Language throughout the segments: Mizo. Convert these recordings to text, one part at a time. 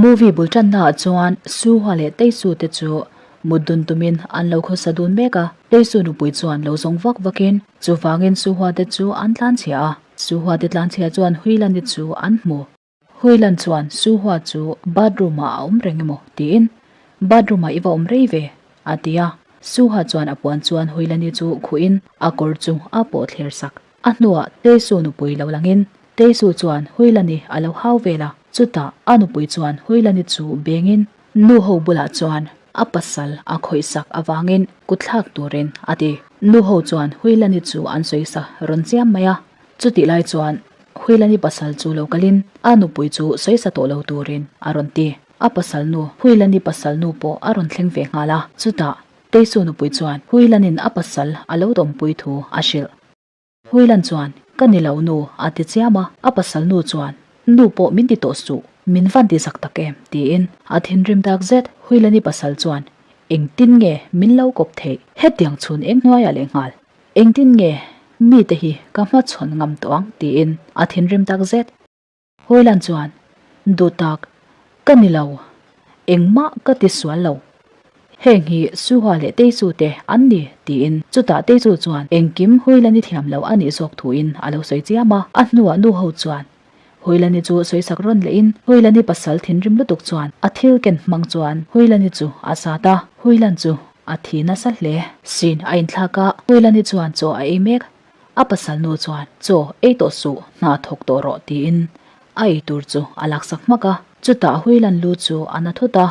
Movie bul tanna ah chuan Suhua leh Teisu te chu mut dun tumin an lo khawsa dun mek a, Teisu nupui chuan lo zawng vak vakin chuvangin Suhua te chu an tlanchhia a, Suhua te tlanchhia chuan Huilani chu an hmu. Huilan chuan Suhua chu bathroom ah a awm reng emaw tiin bathroom ah i va awm rei ve a ti a, Suhua chuan a puan chuan Huilani chu khuhin a kawr chu a pawh thler sak. A hnuah Teisu nupui lo langin Teisu chuan Huilani a lo hau vel a, chutah a nupui chuan Huilani chu bengin nu ho bulah chuan a pasal a khawihsak avangin kutthlak turin a ti. Nu ho chuan Huilani chu an sawisa rawn chiam mai a, chutih lai chuan Huilani pasal chu lo kalin a nupui chu sawisa tawh lo turin a rawn ti. A pasal nu Huilani pasal nu pawh a rawn thleng ve nghal a, chutah Teisu nupui chuan Huilanin a pasal a lo dawmpui thu a hrilh. Huilan chuan, Ka ni lo nu, a ti chiam a, a pasal nu chuan, Nu pawh min ti tawh suh, min van ti zak tak em? tiin a thinrim tak zet. Huilani pasal chuan, Engtin nge min lo kawp theih? Hetiang chhun eng hnuaiah leh nghal. Engtin nge mite hi ka hmachhawn ngam tawh ang? tiin a thinrim tak zet. Huilan chuan, Duh tak, ka ni lo. Engmah ka ti sual lo. Heng hi Suhua leh Teisu te an ni, tiin chutah Teisu chuan engkim Huilani thiam lo a nih zawk thuin a lo sawi chiam a. A hnuah nu ho chuan Huilani chu sawisak rawn lehin Huilani pasal thinrim lutuk chuan a thil ken hmang chuan Huilani chu a sat a, Huilan chu a thi nasa hle. Sin a inthlak a, Huilani chuan chaw a ei mek. A pasal nu chuan, Chaw, ei tawh suh, hna thawk tawh rawh, tiin a ei tur chu a laksak hmak a. Chutah Huilan lu chu a na thut a,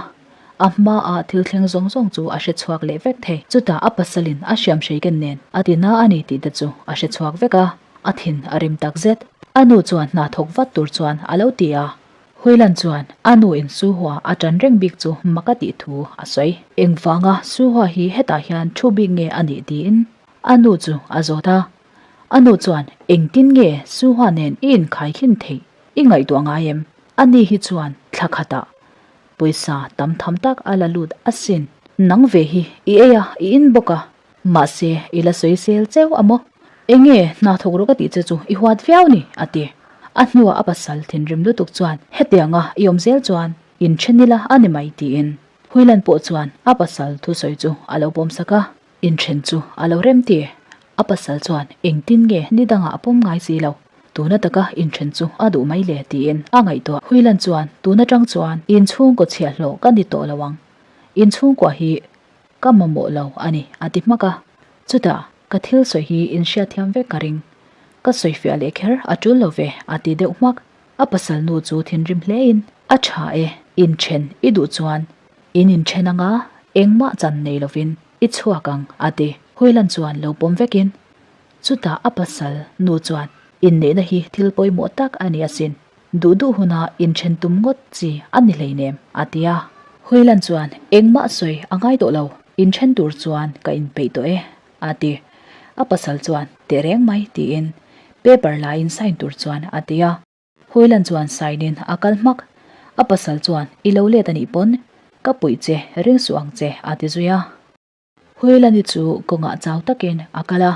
a hmaah thil thleng zawng zawng chu a hre chhuak leh vek thei. Chutah a pasalin a hriam hreiken nen a ti na a ni tih te chu a hre chhuak vek a, a thin a rim tak zet. A nu chuan hna thawk vat tur chuan a lo ti a, Huilan chuan a nu in Suhua a tan reng bik chu mak a tih thu a sawi. Engvanga Suhua hi hetah hian thu bik nge a nih tiin A nu chu a zawt a, A nu chuan engtin nge Suhua nen i inkhai khin theih i ngaihtuah ngai em? A ni hi chuan thla khatah pawisa tam tham tak a la lut asin. Nang ve hi i ei a, i in bawk a, mahse i la sawi sel cheu a maw? Enge hna thawk rawh ka tih che chu i huat viau ni? a ti. A hnuah a pasal thinrim lutuk chuan hetianga i awm zel chuan inthen ila a ni mai tiin Huilan pawh chuan a pasal thusawi chu a lo pawmsak a. Inthen chu a lo rem ti. A pasal chuan engtin nge ni dangah a pawm ngai si lo. Tuna taka inthen chu a duh mai le tiin a ngaihtuah. Huilan chuan tun atang chuan inchhungkaw chhiahhlawh ka ni tawh lo ang. Inchhungkua hi ka mamawh lo a ni a ti hmak a. Chutah ka thil sawi hi inhriatthiam vek ka ring. Ka sawifiah leh kher a tul lo ve a ti deuh hmak. A pasal nu chu thinrim hlein a tha e, inthen i duh chuan in inthen anga engmah chan nei lovin i chhuak ang a ti. Huilan chuan lo pawm vekin chutah a pasal nu chuan inneihna hi thil pawimawh tak a ni asin, duh duh huna inthen tum ngawt chi a ni hleinem a ti a. Huilan chuan engmah sawi a ngai tawh lo, inthen tur chuan ka inpeih tawh e a ti. A pasal chuan tehreng mai tiin paper la in sign tur chuan a ti a. Huilan chuan sign in a kal hmak. A pasal chuan i lo let a nih pawn ka puih che ring suh ang che a ti zui a. Huilani chu kawngah chau takin a kal a,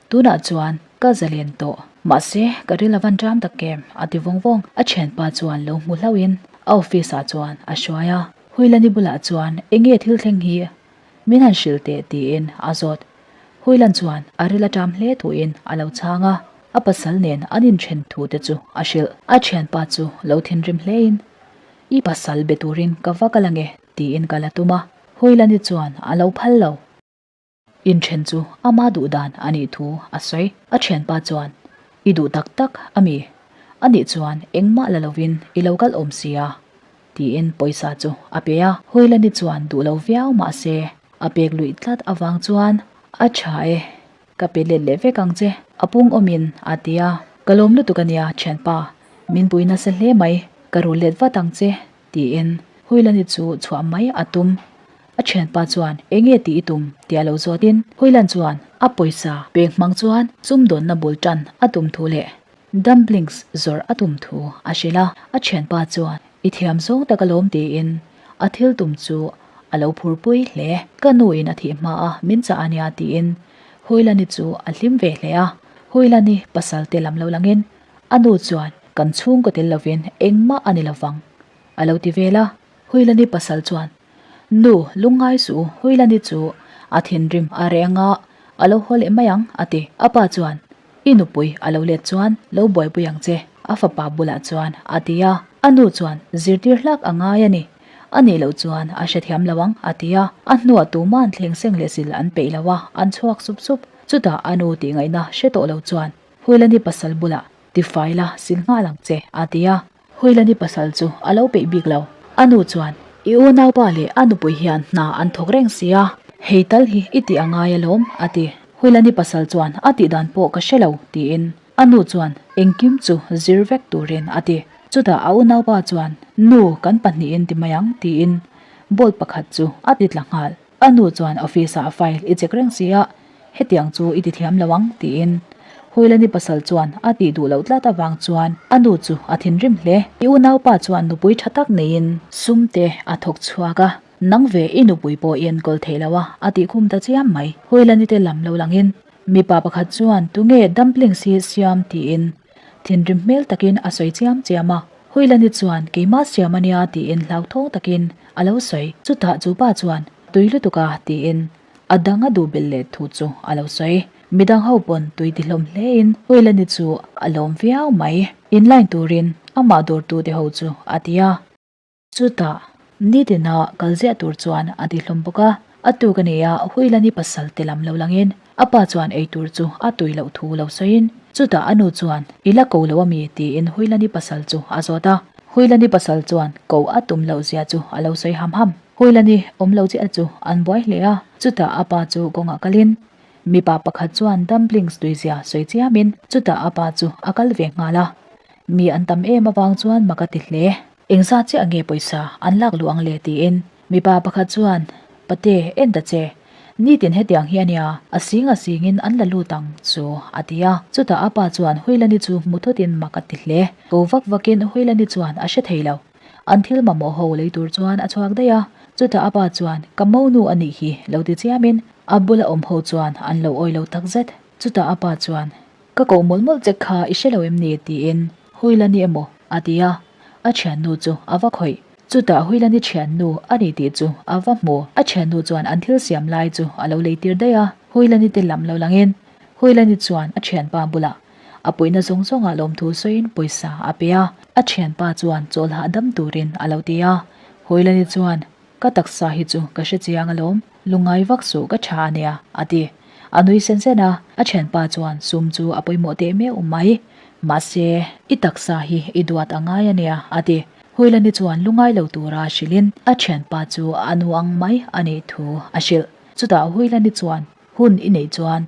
tunah chuan ka zalen tawh mahse ka ril avan ṭam tak em a ti vawng vawng. A thianpa chuan lo hmu hlauhin a office ah chuan a hruai a. Huilani bulah chuan enge thil thleng hi Min han hrilh teh tiin a zawt. Huilan chuan a ril a ṭam hle thuin a lo chhang a, a pasal nen an inṭhen thu te chu a hrilh. A ṭhianpa chu lo thinrim hlein, I pasal be turin ka va kal ange tiin ka la tum a, Huilani chuan a lo phal lo. Inṭhen chu ama duh dan a nih thu a sawi. A ṭhianpa chuan, I duh tak tak a mi? A nih chuan engmah la lovin i lo kal awm sia Tiin pawisa chu a pe a. Huilani chuan duh lo viau mah se a pek luih tlat avang chuan a tha e, ka pe let leh vek ang che, a pung awmin a ti a. Ka lawm lutuk a nia thianpa, min pui nasa hle mai, ka rul let vat ang che, tiin Huilani chu chhuah mai a tum. A thianpa chuan enge tih i tum tia lo zawtin Huilan chuan a pawisa pek hmang chuan sumdawnna bul tan a tum thu leh Dumplings zawrh a tum thu a hrilh a, a thianpa chuan i thiam zawng tak alawm tiin a thil tum chu a lo phurpui hle. Ka nu in a thih hma a min chah a nia tiin Huilani chu a hlim ve hle a, Huilani pasal te lam lo langin a nu chuan kan chhungkaw tel lovin engmah a ni lovang. A lo ti vel a. Huilani pasal chuan, Nu, lungngai suh u, Huilani chu a thinrim a reh anga a lo haw leh mai ang, a ti. A pa chuan, I nupui a lo let chuan lo buaipui ang che, a fapa bulah chuan a ti a. A nu chuan, Zirtir hlak a ngai a ni. A nih loh chuan a hrethiam lo ang, a ti a. A hnuah tuma'n thleng seng leh sil an peih lo a, an chhuak sup sup. Chutah a nu tih ngaihna hre tawh lo chuan Huilani pasal bulah, Tifai la, sil nghal ang che, a ti a. Huilani pasal chu a lo peih bik lo. A nu chuan, I unaupa leh a nupui hian hna an thawk reng si a, hei tal hi i tih a ngai alawm, a ti. Huilani pasal chuan a tih dan pawh ka hre lo, tiin a nu chuan engkim chu zir vek turin a ti. Chutah a unaupa chuan, Nu, kan pahnihin ti mai ang, tiin bolt pakhat chu a ti tla nghal. A nu chuan office ah file i check reng si a, hetiang chu i ti thiam lo ang tiin Huilani pasal chuan a tih duh loh tlat avang chuan a nu chu a thinrim hle. I unaupa chuan nupui tha tak neiin sum te a thawk chhuak a, nang ve i nupui pawh i enkawl thei lo a, a tih khum ta chiam mai. Huilani te lam lo langin mipa pakhat chuan tunge dumplings hi siam tiin Thinrim hmel takin a sawi chiam chiam a, Huilani chuan keimah siam a nia tiin hlauthawng takin a lo sawi. Chutah chu pa chuan tui lutuk a tiin a dang a duh belh leh thu chu a lo sawi. Midang ho pawn tui ti hlawm hlein Huilani chu a lawm viau mai. In line turin amah dawrtute ho chu a ti a. Chutah, nitina kal ziah tur chuan a ti hlawm bawk a, a tuk a nei a, Huilani pasal te lam lo langin a pa chuan ei tur chu a tui loh thu lo sawiin, chutah a nu chuan i la ko lo a mi tiin Huilani pasal chu a zawt a, Huilani pasal chuan ko a tum loh zia chu a lo sawi ham ham. Huilani awm lo chiah chu an buai hle a, chutah a pa chu kawngah kalin mipa pakhat chuan dumplings tuizia sawi chiamin chutah a pa chu a kal ve nghal a, mi an tam em avang chuan mak a ti hle. Engzat chiah nge pawisa an lak luh ang le tiin mipa pakhat chuan Pate en ta che, nitin hetiang hi a nia, a sing a singin an la lut ang chu a ti a. Chutah a pa chuan Huilani chu hmu thawtin mak a ti hle. Ko vak vakin Huilani chuan a hre thei lo. An thil mamawh ho lei tur chuan a chhuak daih a. Chutah a pa chuan Ka monu a nih hi lo ti chiamin a bula awm ho chuan an lo awi lo takzet. Chutah a pa chuan Ka koh mawlh mawlh che kha i hre lo em ni? tiin Huilani emaw a ti a, a thiannu chu a va khawih. Chutah Huilani thiannu a ni tih chu a va hmu. A thiannu chuan an thil siam lai chu a lo lei tir daih a, Huilani te lam lo langin Huilani chuan a thianpa bulah a puihna zawng zawngah lawmthu sawiin pawisa a pe a, a thianpa chuan chawl hahdam turin a lo ti a. Huilani chuan Ka taksa hi chu ka hre chiang alawm, lungngai vak suh ka tha a nia, a ti. A nui sen sen a, a thianpa chuan sum chu a pawimawh teh meuh mai. Mahse, i taksa hi i duat a ngai a nia, a ti. Huilani chuan lungngai lo tura hrilhin a thianpa chu a nu ang mai a nih thu a hrilh. Chutah Huilani chuan hun i neih chuan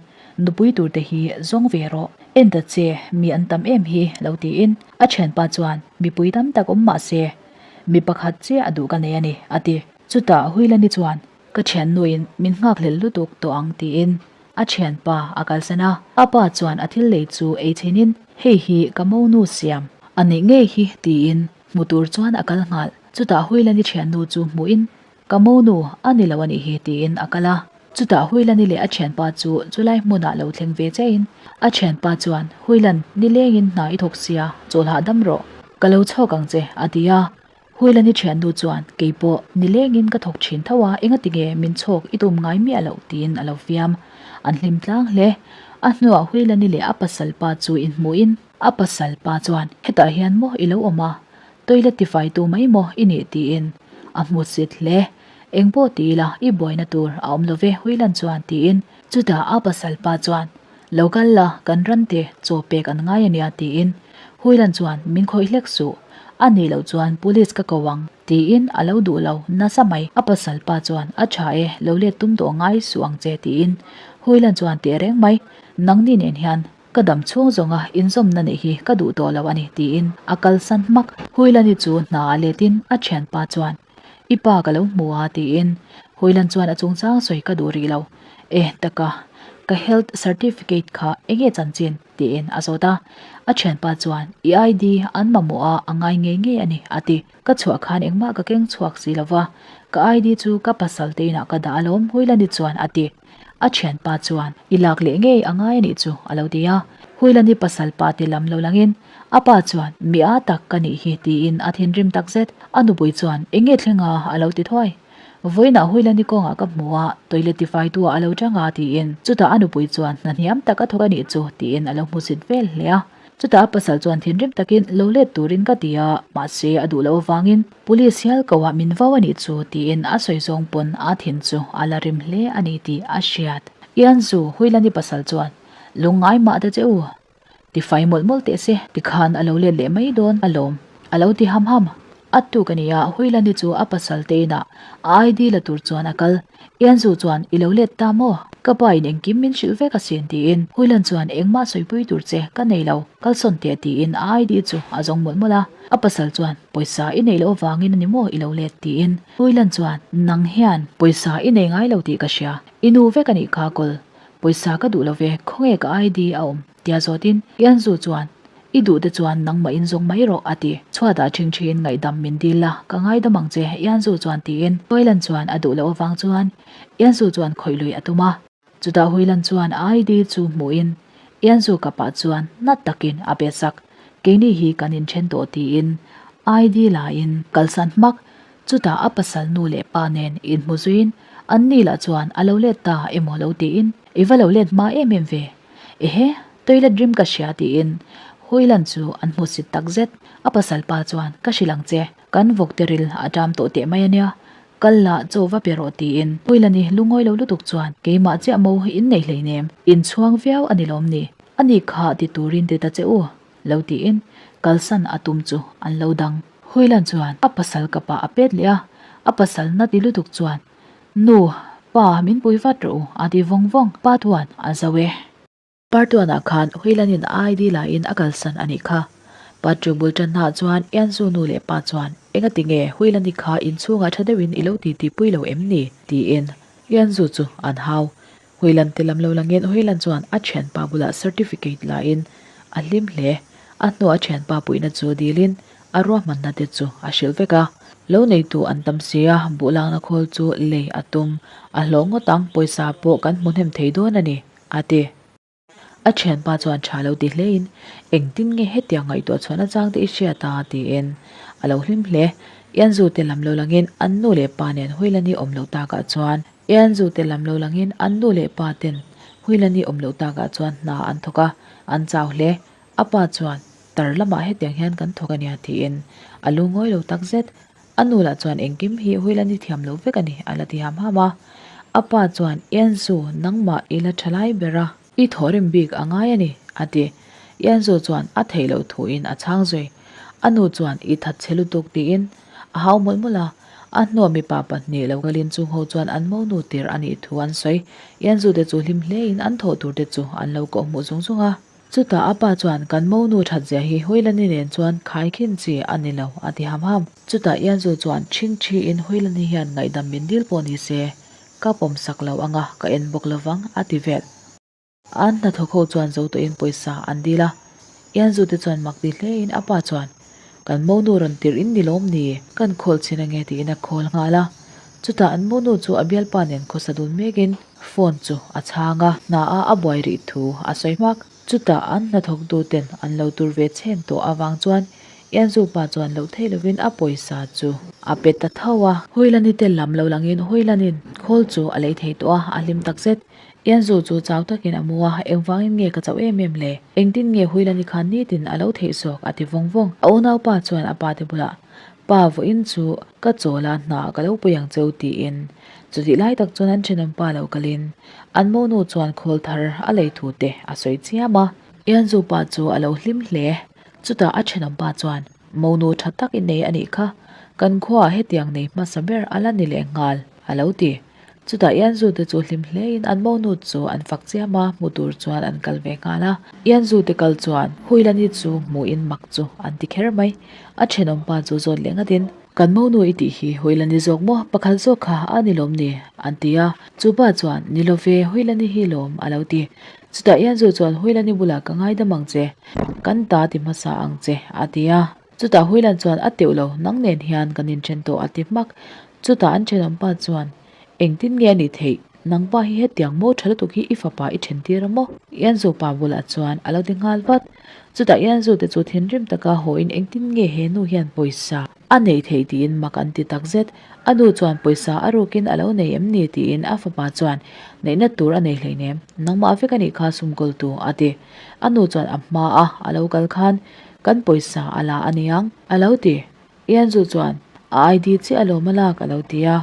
nupui tur te hi zawng ve rawh, en ta che mi an tam em hi lo tiin a thianpa chuan mipui tam tak awm mahse Mi pakhat chiah a duh ka nei a ni, a ti. Chutah Huilani chuan, Ka thiannuin min nghakhlel lutuk tawh ang tiin a thianpa a kalsan a. A pa chuan a thil lei chu ei chhinin, Hei hi ka monu siam a nih ngei hi tiin hmu tur chuan a kal nghal. Chutah Huilani thiannu chu hmuhin, Ka monu a ni lo a nih hi tiin a kal a. Chutah Huilani leh a thianpa chu chulai hmunah lo thleng ve chiahin a thianpa chuan, Huilan, nilengin hna i thawk sia, chawl hahdam rawh. Ka lo chhawk ang che, a ti a. Huilani thiannu chuan, Keipawh, nilengin ka thawk thin tho a, engati nge min chhawk i tum ngai miah loh? tiin a lo fiam. An hlim tlang hle. A hnuah Huilani leh a pasal pa chu inhmuhin a pasal pa chuan, Hetah hian maw i lo awm a? Toilet tifaitu mai maw i nih? tiin a hmusit hle. Eng pawh ti ila i buaina tur a awm lo ve Huilan chuan tiin chutah a pasal pa chuan Lo kal la kan ran te chaw pek an ngai ania tiin Huilan chuan min khawih hlek suh a nih loh chuan police ka ko ang tiin a lo duh lo nasa mai a pasal pa chuan a tha e lo let tum tawh ngai suh ang che tiin Huilan chuan teh reng mai nangni nen hian Ka dam chhung zawnga inzawmna neih hi ka duh tawh lo a ni tiin a kalsan hmak. Huilani chu hna a letin a thianpa chuan I pa ka lo hmu a tiin Huilan chuan a chungchang sawi ka duh rih lo. Eh taka, ka health certificate kha enge chanchin? tiin a zawt a. A thianpa chuan I ID an mamawh a a ngai ngei ngei a ni a ti. Ka chhuah khan engmah ka keng chhuak si lo va, ka ID chu ka pasal te inah ka dah alawm Huilani chuan a ti. A thianpa chuan, I lak leh ngei a ngai a nih chu, a lo ti a. Huilani pasal pa te lam lo langin a pa chuan mi a tak ka nih hi tiin a thinrim takzet. A nupui chuan eng nge thleng a a lo ti thuai. Vawiinah Huilani kawngah ka hmu a, toilet tifaitu ah a lo chang a tiin chutah a nupui chuan hna hniam tak a thawk a nih chu tiin a lo hmusit vel hle a. Chutah a pasal chuan thinrim takin lo let turin ka ti a, mahse a duh loh avangin police hial ko ah min vau a nih chu tiin a sawi zawng pawn a thin chu a la rim hle a ni tih a hriat. Ianzu, Huilani pasal chuan Lungngai mah ta che u, tifai mawlh mawlh teh se, tikhan a lo let leh mai dawn alawm, a lo ti ham ham. A tuk a nia, Huilani chu a pasal te inah a ID la tur chuan a kal. Ianzu chuan, I lo let ta maw? Ka pa in engkim min hrilh vek asin tiin Huilan chuan engmah sawipui tur che ka nei lo, kalsawn teh tiin a ID chu a zawng mawlh mawlh a. A pasal chuan, Pawisa i neih loh avangin a ni maw i lo let tiin Huilan chuan, Nang hian pawisa i nei ngai lo tih ka hria, i nu vek a nih kha kawl. Pawisa ka duh lo ve, khawnge ka ID a awm? tia zawtin Ianzu chuan, I duh te chuan nangmah in zawng mai rawh, a ti. Chhuatah ṭhingṭhiin ngaihdam min dil la, ka ngaidam ang che, Ianzu chuan tiin Huilan chuan a duh loh avang chuan Ianzu chuan khawih lui a tum a. Chutah Huilan chuan a ID chu hmuhin Ianzu kapah chuan nat takin a pe sak, Keini hi kan inṭhen tawh tiin ID lain kalsan hmak Chutah a pasal nu leh pa nen inhmu zuiin an ni lah chuan a lo let ta emaw lo tiin, I va lo let hma em em ve. Ehe, toilet rim ka hria tiin Huilan chu an hmusit tak zet. A pasal pa chuan, Ka hrilh ang che, kan vawk te ril a ṭam tawh teh mai ania, kal lah chaw va pe rawh tiin Huilani lungawi lo lutuk chuan, Keimah chiah mo in nei hleinem, in chhuang viau a ni lawm ni? Ani kha ti turin ti ta che u. Lo tiin kalsan a tum chu an lo dang. Huilan chuan a pasal ka pa a pet leh a, a pasal na ti lutuk chuan, Nu, pa min pui vat rawh u a ti vawng vawng. Pa tuan a zo e. Partuanah khan Huilanin a ID lain a kalsan a nih kha. Patru bul tannaah chuan Ianzu nu leh pa chuan, Engati nge Huilani kha inchhungah tha deuhin i lo titi pui lo em ni? tiin Ianzu chu an hau. Huilan te lam lo langin Huilan chuan a thianpa bulah certificate lain a hlim hle. A hnuah a thianpa puihna chu dilin a ruahmanna te chu a hrilh vek a. Lo neitu an tam si a, buhlakna khawl chu lei a tum. A hlawh ngawt ang, pawisa pawh kan hmu hnem thei dawn a ni, a ti. A thianpa chuan tha lo ti hlein, Engtin nge hetiang ngaihtuah chhuahna chang te i hriat a? tiin a lo hlim hle. Ianzu te lam lo langin an nu leh pa nen Huilani awm loh takah chuan Ianzu te lam lo langin an nu leh pa ten Huilani awm loh takah chuan hna an thawk a, an chau hle. A pa chuan, Tar lamah hetiang hian kan thawk a nia tiin a lu ngawi lo takzet. A nu lah chuan engkim hi Huilani thiam lo vek a ni a la ti ham ham a. A pa chuan, Ianzu, nangmah i la tha lai ber a. I thawhrim bik a ngai a ni, a ti. Ianzu chuan a theih loh thuin a chhang zui. A nu chuan i that chhe lutuk tiin a hau mawlh mawlh a. A hnuah mipa pahnih lo kalin chung ho chuan an monu tir a nih thu an sawi. Ianzu te chu hlim hlein an thawh tur te chu an lo kawhhmuh zung zung a. Chutah a pa chuan kan monu that zia hi Huilani nen chuan khai khin chi a ni lo a ti ham ham. Chutah Ianzu chuan ṭhing ṭhiin Huilani hian ngaihdam min dil pawh ni se, ka pawm sak lo anga ka en bawk lovang a ti vel. An hnathawk ho chuan zo tawhin pawisa an dil a, Ianzu te chuan mak ti hlein a pa chuan kan monu rawn tirh in ni lawm ni? Kan khawl chhin ange tiin a khawl nghal a. Chutah an monu chu a bialpa nen khawsa dun mekin phone chu a chhang a, hna a a buai rih thu a sawi hmak. Chutah an hnathawktu ten an lo tur ve chhen tawh avang chuan Ianzu pa chuan loh theih lovin a pawisa chu a pe ta tho a. Huilani te lam lo langin Huilanin khawl chu a lei thei tawh a, a hlim takzet. Ianzu chu chau takin a mu a, engvangin nge ka chauh em em le? Engtin nge Huilani khan nitin a lo theih zawk? a ti vawng vawng. A unaupa chuan a pa te bulah, Pa vawiin chu ka chawl a, hna ka lo pui ang cheu tiin chutih lai tak chuan an thenawmpa lo kalin an monu chuan khawl thar a lei thu te a sawi chiam a. Ianzu pa chu a lo hlim hle. Chutah a thenawmpa chuan, Monu tha tak i nei a nih kha, kan khuaah hetiang nei hmasa ber a la ni leh nghal, a lo ti. Chutah Ianzu te chu hlim hlein an monu chu an fak chiam a, hmu tur chuan an kal ve nghal a. Ianzu te kal chuan Huilani chu hmuhin mak chu an ti kher mai. A thenawmpa chu zawt leh ngatin, Kan monu i tih hi Huilani zawk maw? Pakhat zawk kha a ni lawm ni? an ti a. Chu pa chuan, Ni lo ve, Huilani hi lawm, a lo ti. Chutah Ianzu chuan Huilani bulah ka ngaidam ang che, kan ta ti hmasa ang che, a ti a. Chutah Huilan chuan a teuh lo, nang nen hian kan inthen tawh a ti hmak. Chutah an thenawmpa chuan, Engtin nge a nih theih? Nangpa hi hetiang maw tha lutuk hi i fapa i then tir a maw? Ianzu pa bulah chuan a lo ti nghal vat. Chutah Ianzu te chu thinrim taka haw in engtin nge he nu hian pawisa a neih theih tiin mak an ti takzet. A nu chuan pawisa a rukin a lo nei em ni tiin a fapa chuan neihna tur a nei hleinem, nangmah vek a nih kha sum kawltu a ti. A nu chuan a hma a a lo kal khan kan pawisa a la a niang a lo ti. Ianzu chuan a ID chiah a lawm a lak a lo ti a.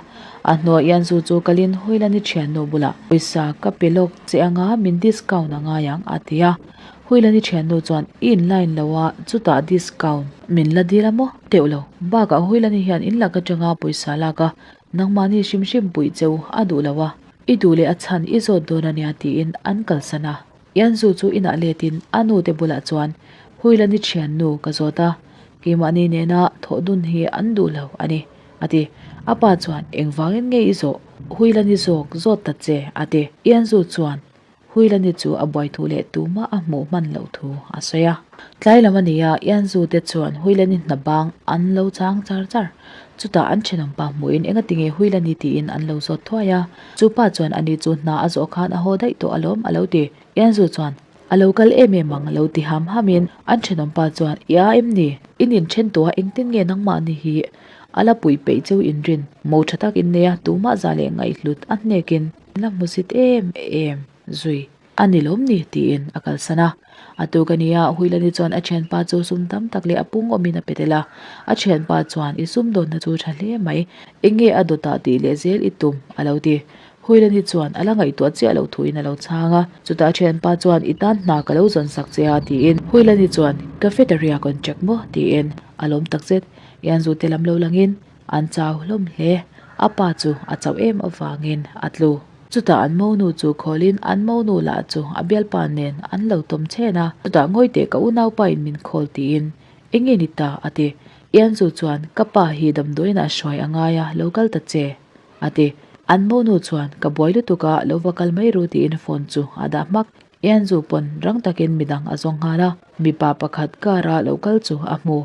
A hnuah Ianzu chu kalin Huilani thiannu bulah pawisa ka pe lawk che anga min discount a ngai ang a ti a. Huilani thiannu chuan i in line lo a chutah discount min la dil a maw? Teuh lo. Bakah Huilani hian in lak atanga pawisa lak a nangmahni hrim hrim puih cheu a duh lo a. I duh leh a chhan i zawt dawn a nia tiin an kalsan a. Ianzu chu inah letin a nu te bulah chuan Huilani thiannu ka zawt a, keimahni nena thawh dun hi an duh lo a ni, a ti. A pa chuan engvangin nge i zawh? Huilani zawk zawt ta che, a ti. Ianzu chuan Huilani chu a buai thu leh tumah a hmuh hman loh thu a sawi a. Tlai lam a ni a, Ianzu te chuan Huilani hna bang an lo chang char char. Chutah an thenawmpa hmuhin engatinge Huilani tiin an lo zawt thuai a. Chu pa chuan ani chu hna a zawh khan a haw daih tawh alawm a lo ti. Ianzu chuan a lo kal em em ang lo ti ham hamin an thenawmpa chuan i a em ni? In inthen tawh a engtin nge nangmahni hi a la puih peih cheu inrin mo tha tak in nei a tumah za leh ngaihhlut a hnekin la hmu zit em em zui. A ni lawm ni? tiin a kalsan a. A tuk a nia, Huilani chuan a thianpa chu sum tam tak leh a pung awmin a pe tel a. A thianpa chuan, I sumdawnna chu tha hle mai, eng nge a dawtah tih leh zel i tum? a lo ti. Huilani chuan a la ngaihtuah chiah loh thuin a lo chhang a. Chutah a thianpa chuan, I tan hna ka lo zawn sak che a, tiin. Huilani chuan, Cafeteria contract maw? tiin a lawm takzet. Ianzu te lam lo langin An chau hlawm hle. A pa chu a chauh em avangin a tlu. Chutah an monu chu khawlin an monu lah chu a bialpa nen an lo tawm chhen a. Chutah ngawi teh ka unaupa in min khawl tiin eng nge ni ta a ti. Ianzu chuan ka pa hi damdawiin ah hruai a ngai a lo kal ta che a ti. An monu chuan ka buai lutuk a lo va kal mai ru tiin phone chu a dah hmak. Ianzu pawn rang takin midang a zawng nghal a. Mipa pakhat car a lo kal chu a hmu.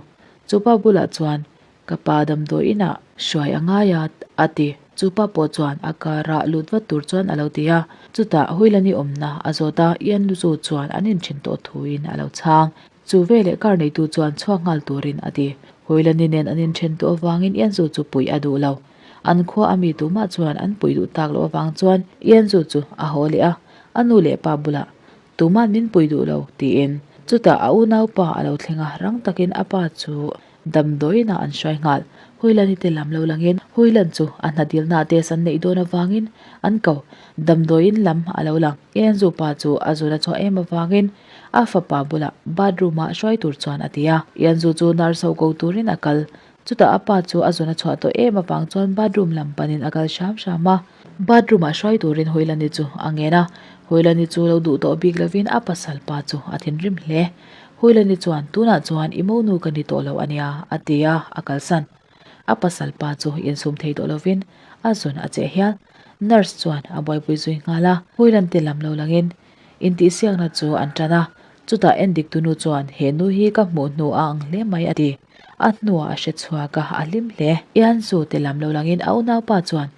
Chupa bulah chuan Ka pa damdawi inah hruai a ngai a, a ti. Chu pa pawh chuan a car-ah lut vat tur chuan a lo ti a. Chutah Huilani awmna a zawt a, Ian Luzu chuan an inthen tawh thuin a lo chhang. Chu veleh car neitu chuan chhuak nghal turin a ti. Huilani nen an inthen tawh avangin Ian Zu chu puih a duh lo. An khua a mi tumah chuan an puih duh tak loh avang chuan Ian Zu chu a haw leh a, a nu leh pa bulah Tuma'n min pui duh lo, tiin. Chutah a unaupa a lo thleng a, rang takin a pa chu damdawiinah an hruai nghal. Huilani te lam lo langin Huilan chu a hna dilna test an neih dawn avangin an ko. Damdawiin lam a lo lang. Enzu pa chu a zun a chhuah em avangin a fapa bulah bathroom ah hruai tur chuan a ti a. Enzu chu nurse ho ko turin a kal. Chutah a pa chu a zun a chhuah tawh em avang chuan bathroom lam panin a kal hram hram a. Bathroom ah hruai turin Huilani chu a ngen a. Huilani chu lo duh tawh bik lovin a pasal pa chu a thinrim hle. Huilani chuan tunah chuan i monu ka ni tawh lo a nia a ti a, a kalsan. A pasal pa chu insum thei tawh lovin a zun a cheh hial. Nurse chuan a buaipui zui nghal a. Huilan te lam lo langin intihsiakna chu an tan a. Chutah endik tunu chuan he nu hi ka hmuh hnu a ang hle mai a ti. A hnuah a hre chhuak a, a hlim hle. Ianzu te lam lo langin a unaupa chuan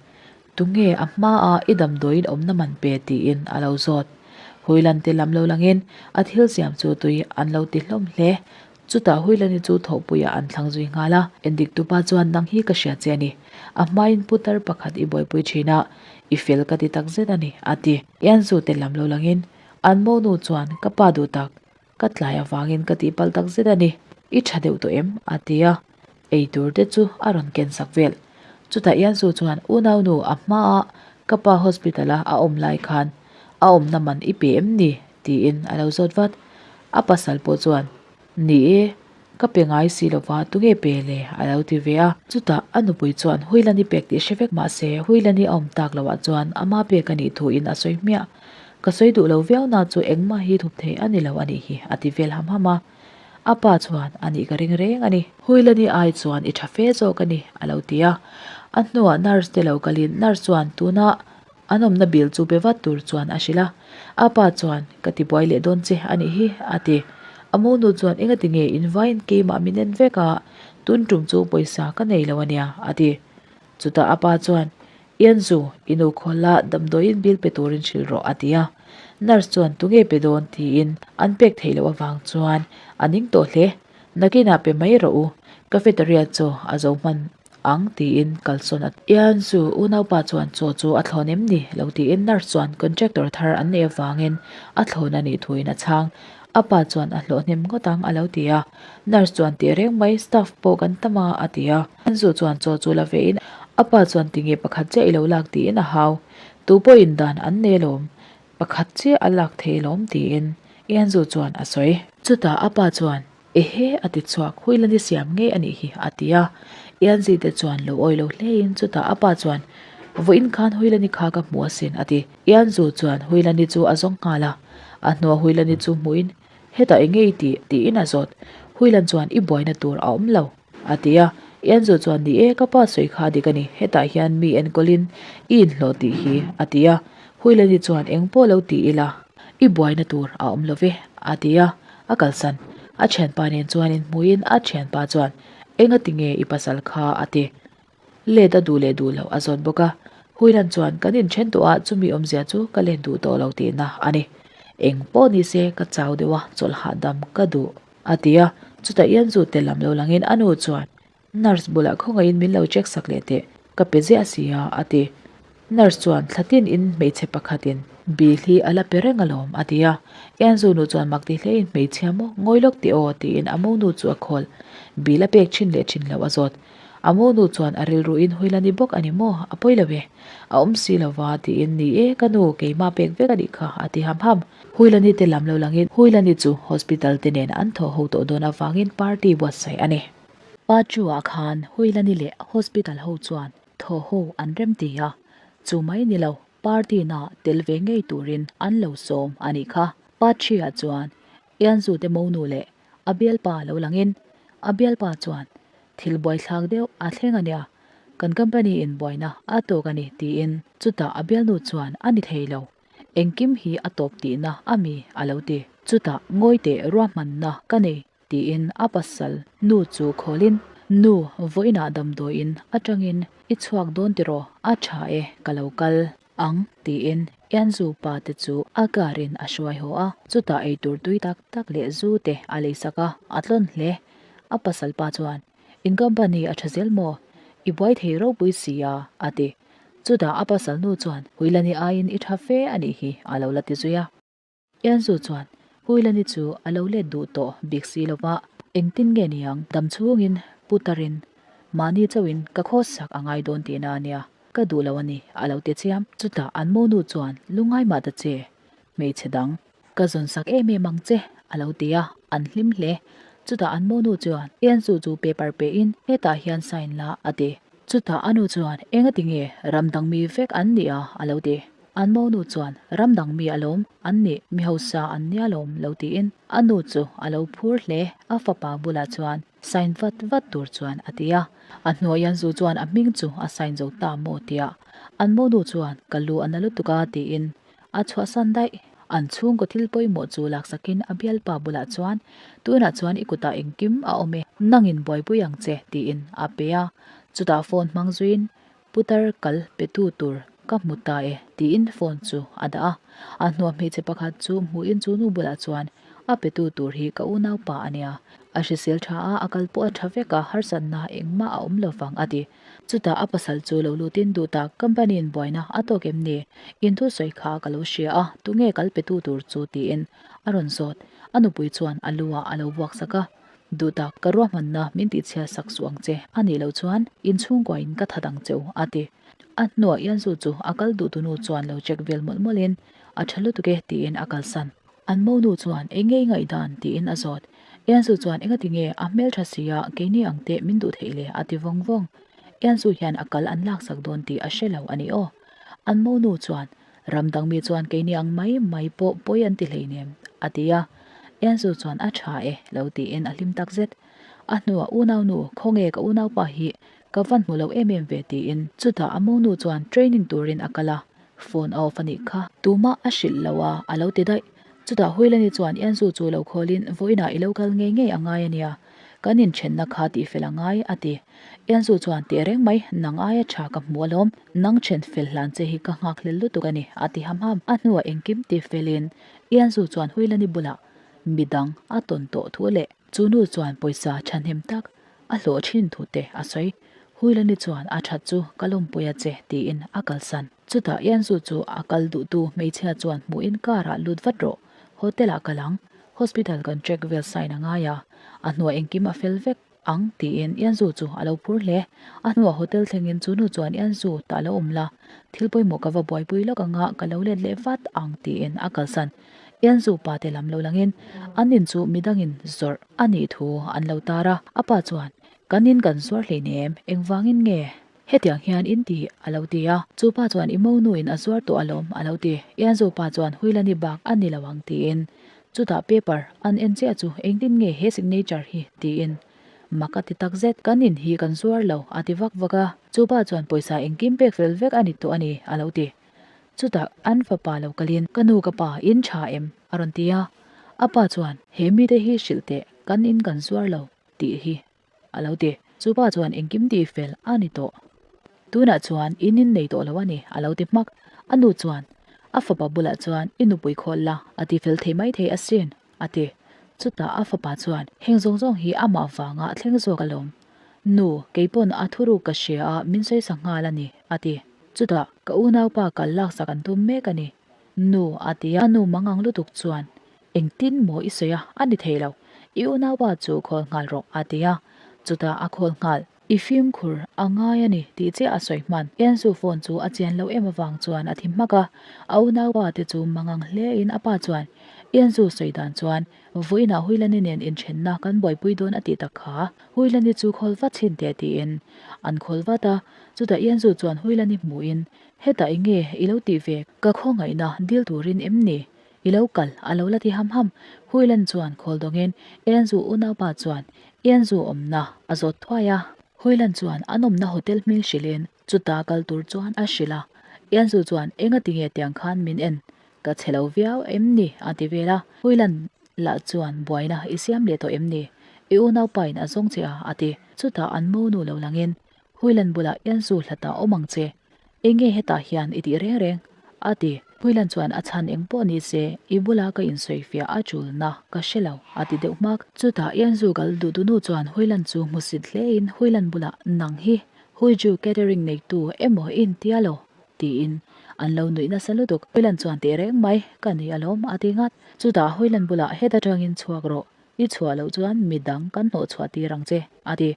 Tunge a hmaa i damdawiin awmna man pe tiin a lo zawt. Huilan te lam lo langin a thil siam chu tui an lo ti hlawm hle. Chutah Huilani chu thawhpuiah an thlang zui nghal a. Endik tupa chuan nang hi ka hria che a ni. A hmain putar pakhat i buaipui thin a, i fel ka ti takzet a ni, a ti. Ianzu te lam lo langin an monu chuan ka pa duh tak, ka tlai avangin ka tihpalh takzet a ni. I tha deuh tawh em? a ti a. Ei tur te chu a rawn ken sak vel. Chutah Iansu chuan unau nu a hmaa ka pa hospital a a awm lai khan a awmna man i pe em ni? tiin a lo zawt vat. A pasal pawh chuan Ni e, ka pe ngai si lova tunge pe le? a lo ti ve a. Chutah a nupui chuan Huilani pek tih hre vek mah se Huilani a awm tak loah chuan ama pek a nih thuin a sawi hmiah. Ka sawi duh lo viau na chu engmah hi thup thei a ni lo a nih hi a ti vel ham ham a. A pa chuan a nih ka ring reng a ni. Huilani ai chuan i tha fe zawk a ni, a lo ti a. A hnuah nurse te lo kalin nurse chuan tuna an awmna bill chu pe vat tur chuan a hrilh a. A pa chuan ka ti buai leh dawn che a nih hi, a ti. A monu chuan engati nge in vaiin keimah min en vek a, tun tum chu pawisa ka nei lo a nia, a ti. Chutah a pa chuan. Ianzu, i nu khawl la, damdawiin bill pe turin hrilh rawh, a ti a. Nurse chuan tunge pe dawn tiin an pek theih loh avang chuan a ning tawh hle. Nakinah pe mai rawh u, cafeteria chaw a zo hman ang tiin kalsawn a. Ianzu, unaupa chuan chaw chu a thlawn em ni? lo tiin nurse chuan contractor thar an neih avangin a thlawn a nih thuin a chhang. A pa chuan a hlawh hnem ngawt ang a lo ti a. Nurse chuan tih reng mai, staff pawh kan tam a, a ti a. Ianzu chuan chaw chu la vein a pa chuan tinge pakhat chiah i lo lak tiin a hau. Tu pawhin dan an nei alawm, pakhat chiah a lak thei alawm tiin Ianzu chuan a sawi. Chutah a pa chuan, Ehe a ti chhuak, Huilan i siam ngei a nih hi a ti a. Ianzi te chuan lo awi lo hlein chutah a pa chuan, Vawiin khan Huilani kha ka hmu asin a ti. Ianzu chuan Huilani chu a zawng nghal a, a hnuah Huilani chu hmuhin, Hetah enge i tih? tiin a zawt. Huilan chuan, I buaina tur a awm lo. A ti a, Ianzu chuan ni e, ka pa sawi kha dik a ni, hetah hian mi enkawlin i inhlawh tih hi, a ti a. Huilani chuan eng pawh lo ti ila, i buaina tur a awm lo ve, a ti a, a kalsan. A thianpa nen chuan inhmuhin a thianpa chuan, Engati nge i pasal kha? a ti. Let a duh leh duh loh a zawt bawk a. Huilan chuan kan inthen tawh a, chumi awmzia chu ka let duh tawh lo tihna a ni. Eng pawh ni se ka chau deuh a, chawlh hahdam ka duh. A ti a, chutah Ianzu te lam lo langin a nu chuan, Nurse bulah khawngaihin min lo check sak leh teh, ka pe ziah si a, a ti. Nurse chuan thla tin in hmeichhe pakhatin bill hi a la pe reng alawm, a ti a. Ianzu nu chuan mak ti hlein hmeichhia maw, ngawi lawk teh aw, tiin a monu chu a khawl. Bill a pek thin leh thin loh a zawt. A monu chuan a rilruin huila ni bawk a ni maw, a pawi lo e, a awm si lova, tiin ni e, ka nu, keimah pek vek a nih kha, a ti ham ham. Huilani te lam lo langin Huilani chu hospital te nen an thawh ho tawh dawn avangin party buatsaih a ni. Pa Chu-ah khan Huilani leh hospital ho chuan thawh ho an rem ti a, chu mai ni lo party na tel ve ngei turin an lo sawm a nih kha. Pa Chi-ah chuan Ianzu te monu leh a bialpa lo langin a bialpa chuan thil buaithlak deuh a thleng a nia, kan company in buaina a tawk a ni tiin chutah a bialnu chuan a ni thei lo. Engkim hi a tawp tihna a mi a lo ti. Chutah ngawi teh ruahmanna ka nei tiin a pasal nu chu khawlin, Nu, vawiinah damdawiin atangin i chhuak dawn tiraw? A tha e, ka lo kal ang tiin Ianzu pa te chu a car in a hruai haw a. Chutah eitur tui tak tak leh zu te a leisak a, a tlawn hle. A pasal pa chuan, In company a tha zel maw? I buai thei ropui si a, a ti. Chutah a pasal nu chuan, Huilani aiin i tha fe a nih hi, a lo la ti zui a. Ianzu chuan, Huilani chu a lo let duh tawh bik si lo va, engtin nge niang, dam chhungin putarin mahni chauhin ka khawsak a ngai dawn tihna a nia, ka duh lo a ni, a lo ti chiam. Chutah an monu chuan, Lungngai mah ta che, hmeichhe dang. Ka zawn sak em em ang che, a lo ti a, an hlim hle. Chutah an monu chuan Ianzu chu paper pe in hetah hian sign la a ti. Chutah a nu chuan engati nge ram dang mi vek an nih a a lo ti. An monu chuan ram dang mi alawm an nih, mi hausa an nia lawm lo tiin a nu chu a lo phur hle. A fapa bulah chuan sign vat vat tur chuan a ti a. A hnuah Ianzu chuan a hming chu a sign zo ta maw tia an monu chuan ka lu a na lutuk a tiin A chhuahsan daih. An chhungkaw thil pawimawh chu laksakin a bialpa bulah chuan, Tunah chuan i kutah engkim a awm e, nangin buaipui ang che, tiin a pe a. Chutah phone hmang zuiin, Putar kal petu tur ka hmu ta e, tiin phone chu a dah a. A hnuah hmeichhe pakhat chu hmuhin chu nu bulah chuan, A petu tur hi ka unaupa a nia. A hrisel tha a, a kal pawh a tha vek a, harsatna engmah a awm lo vang, a ti. Chutah a pasal chu lo lutin duh tak, company in buaina a tawk em ni? In thusawi kha ka lo hria a, tunge kal petu tur chu tiin a rawn zawt. A nupui chuan a lu ah a lo vuak sak a, Duh tak, ka ruahmanna min tihchhia sak suh ang che, a nih loh chuan in chhungkuain ka that ang che u, a ti. A hnuah Ianzu chu a kal duh tunu chuan lo check vel mawlh mawlhin, A tha lutuk e, tiin a kalsan. An monu chuan eng nge i ngaihdan? tiin a zawt. Ianzu chuan engati nge a hmeltha si a, keini ang teh min duh theih le? a ti vawng vawng. Ianzu hian a kal an laksak dawn tih a hre lo a ni aw. An monu chuan, Ram dang mi chuan keini ang mai mai pawh pawi an ti hleinem, a ti a. Ianzu chuan a tha e, lo tiin a hlim takzet. A hnuah unaunu, khawnge ka unaupa hi ka van hmu lo em em ve tiin. Chutah a monu chuan training turin a kal a, Phone a off a nih kha. Tumah a hrilh lo a, a lo ti daih. Chutah Huilani chuan Ianzu chu lo khawlin, Vawiinah i lo kal ngei ngei a ngai a nia. Kan inthenna kha tihfel a ngai, a ti. Ianzu chuan, Tehreng mai, nang aia tha ka hmu alawm. Nang then fel hlan che hi ka nghakhlel lutuk a ni, a ti ham ham. A hnuah engkim tifelin Ianzu chuan Huilani bulah midang a tawn tawh thu leh chu nu chuan pawisa thahnem tak a hlawh thin thu te a sawi. Huilani chuan a that chu ka lawmpui a che tiin a kalsan. Chutah Ianzu chu a kal duhtu hmeichhia chuan hmuhin car ah lut vat rawh, hotel ah kal ang, hospital kan check vel sign a ngai a, a hnuah engkim a fel vek ang tiin Ianzu chu a lo phur hle. A hnuah hotel thlengin chu nu chuan Ianzu tah lo awm la, thil pawimawh ka va buaipui lawk anga ka lo let leh vat ang tiin a kalsan. Ianzu pa te lam lo langin an in chu midangin zawrh a nih thu an lo tar a, a pa chuan Kan in kan zuar hleinem, engvangin nge? Hetiang hian in ti, a lo ti a. Chu pa chuan i monu in a zuar tawh alawm, a lo ti. Ianzu pa chuan Huilani bak a ni lo ang tiin. Chutah paper an en chiah chu engtin nge he signature hi tiin. Mak a ti tak zet, kan in hi kan zuar lo, a ti vak vak a. Chu pa chuan pawisa engkim pek fel vek a ni tawh a ni, a lo ti. Chutah an fapa lo kalin, Ka nu ka pa, in tha em? a rawn ti a. A pa chuan, He mite hi hrilh teh, kan in kan zuar lo, tih hi. A lo ti. Chu pa chuan engkim tih fel a ni tawh. Tunah chuan in in nei tawh lo a ni, a lo ti hmak. A nu chuan a fapa bulah chuan i nupui khawl la, a ti fel thei mai thei asin, a ti. Chutah a fapa chuan heng zawng zawng hi amah vanga thleng zawk alawm. Nu, keipawn a thuruk ka hria a, min sawi sa nghal a ni, a ti. Chutah ka unaupa kal laksak an tum mek a ni. Nu, a ti a. A nu mangang lutuk chuan Engtin maw i sawi a, a ni thei lo. I unaupa chu khawl nghal rawh, a ti a. Chutah a khawl nghal. I fimkhur a ngai a ni tih chiah a sawi hman. Enzu phone chu a chian loh em avang chuan a thi hmak a. A unaupa te chu mangang hlein a pa chuan, Enzu sawi dan chuan vawiinah Huilani nen inthenna kan buaipui dawn a tih tak kha. Huilani chu khawl vat chhin teh tiin an khawl vat a. Chutah Enzu chuan Huilani hmuhin, Hetah enge i lo tih ve? Ka khawngaihna dil turin em ni? I lo kal, a lo la ti ham ham. Huilan chuan khawl dawngin Enzu unaupa chuan Enzu awmna a zawt thuai a. Huilan chuan an awmna hotel hming hrilhin chuta kal tur chuan a hrilh a. Enzu chuan enga ti nge tiang khan min en ka che lo viau em ni a ti vel a. Huilan lah chuan buaina i siam leh tawh em ni? I unaupa in a zawng che a a ti. Chutah an monu lo langin Huilan bulah Enzu hlatah awm ang che. Enge hetah hian i tih reng reng? a ti. Puilan chuan a chhan eng pawh ni se, i bula ka insawifiah a tulna ka hre lo, a ti deuh hmak. Chutah Ianzu kal duhtunu chuan Huilan chu hmusit hlein Huilan bulah nang hi Huiju catering neitu emaw i intia lo? tiin an lo nuih nasa lutuk. Huilan chuan teh reng mai ka ni alawm, a ti ngat. Chutah Huilan bulah heta tangin chhuak rawh, I chhuah loh chuan midang kan hnawh chhuah tir ang che, a ti.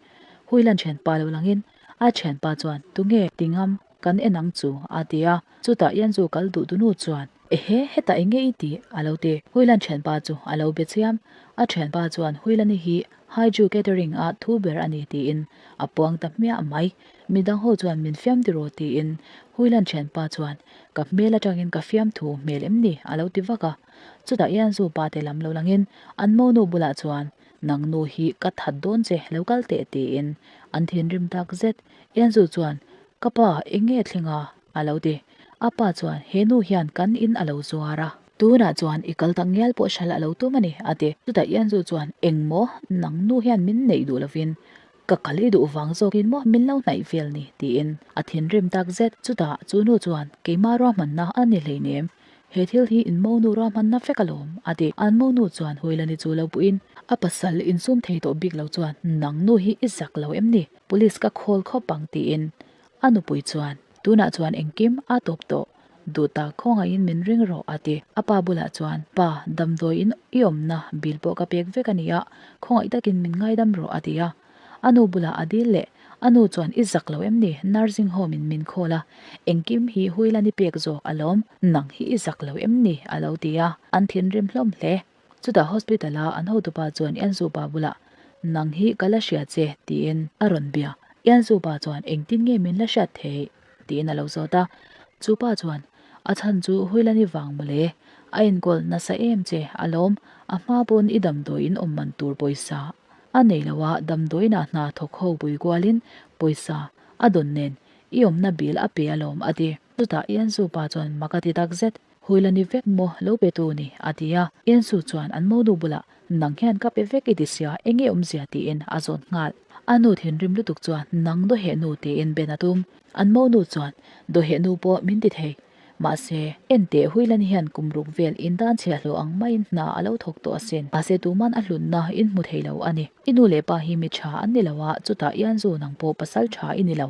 Huilan thianpa lo langin a thianpa chuan, Tunge ti ngam kan en ang chu, a ti a. Chutah Ianzu kal duh dunu chuan, Ehe, hetah enge i tih? a lo ti. Huilan thianpa chu a lo be chiam. A thianpa chuan Huilani hi Haiju Catering a thu ber a ni tiin a puang ta hmiah mai. Midang ho chuan min fiam tiraw tiin Huilan thianpa chuan, Ka hmel atangin ka fiamthu hmel em ni? a lo ti vak a. Chutah Ianzu pa te lam lo langin an monu bulah chuan, Nang nu hi ka that dawn che, lo kal teh tiin an thinrim tak zet. Ianzu chuan, Ka pa, eng nge thleng a? a lo ti. A pa chuan, He nu hian kan in a lo zuar a. Tunah chuan i kal tak ngial pawh hral a lo tum a ni, a ti. Chutah Ianzu chuan, Eng maw? Nang nu hian min neih duh lovin Ka kal i duh vang zawkin maw min lo hnaih vel ni? tiin a thinrim tak zet. Chutah chu nu chuan, Keimah ruahmanna a ni hleinem, he thil hi in monu ruahmanna vek alawm, a ti. An monu chuan Huilani chu lo puhin a pasal insum thei tawh bik lo chuan, Nang nu hi i zak lo em ni? Police ka khawl khawp ang tiin a nupui chuan, Tunah chuan engkim a tawp tawh, duh tak khawngaihin min ring rawh, a ti. A pa bulah chuan, Pa, damdawiin i awmna bill pawh ka pek vek a ni a, khawngaih takin min ngaidam rawh, a ti a. A nu bulah a dil leh, a nu chuan i zak lo em ni, nursing home in min khawl a, engkim hi Huilan i pek zawk alawm, nang hi i zak lo em ni, a lo ti a, an thinrim hlawm hle. Chutah hospital a an hotupa chuan Ianzu pa bulah, Nang hi ka la hria che, tiin a rawn bia. Ianzu pa chuan, Engtin nge min la hriat theih? tiin a lo zawt a. Chu pa chuan, A chhan chu Huilani vang mawle, a enkawl nasa em che alawm, a hma pawn i damdawiin awm man tur pawisa a nei lo a, damdawiinah hna thawk ho pui kualin pawisa a dawn nen i awmna bill a pe alawm, a ti. Chutah Ianzu pa chuan mak a ti takzet. Huilani vek maw lo pe tu ni? a ti a. Iansu chuan an monu bulah, Nang hian ka pe vek i ti sia, enge awmzia? tiin a zawt nghal. A nu thinrim lutuk chuan, Nang dawheh nu tiin ben a tum. An monu chuan, Dawheh nu pawh min ti thei. Mahse, enteh Huilani hian kum ruk vel in dan chhiah hlawh ang maiin hna a lo thawk tawh asin. Mahse tuman a hlutna in hmu thei lo a ni. I nu leh pa hi mi tha an ni lo a, chutah Ianzu nang pawh pasal tha i ni lo.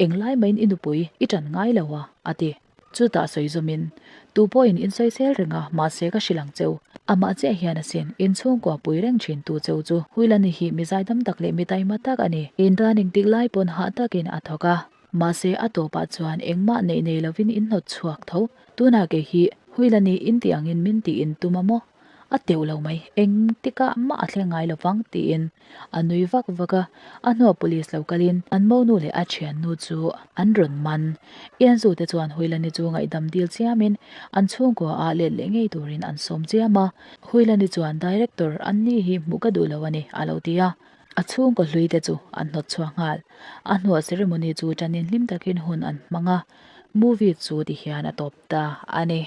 Englai maiin i nupui i tan ngai lo a, a ti. Chutah sawi zawmin, Tu pawhin in sawi sel reng a, mahse ka hrilh ang cheu. Amah chiah hian asin, in chhungkua pui reng thin tu cheu chu Huilani hi mi zaidam tak leh mi taima tak a ni. In tan engtik lai pawn hah takin a thawk a. Mahse a tawpah chuan engmah neih nei lovin in hnawt chhuak tho. Tunah kei hi Huilani in tih angin min tih in tum a maw? A teuh lo mai, engtikah mah a thleng ngai lovang tiin a nui vak vak a. A hnuah police lo kalin an monu leh a thiannu chu an rawn man. Ianzu te chuan Huilani chu ngaihdam dil chiamin an chhungkua ah let leh ngei turin an sawm chiam a. Huilani chuan Director an ni hi hmuh ka duh lo a ni a lo ti a. A chhungkaw hlui te chu an hnawt chhuak nghal. A hnuah ceremony chu tanin hlim takin hun an hmang a, movie chu ti hian a tawp ta a ni.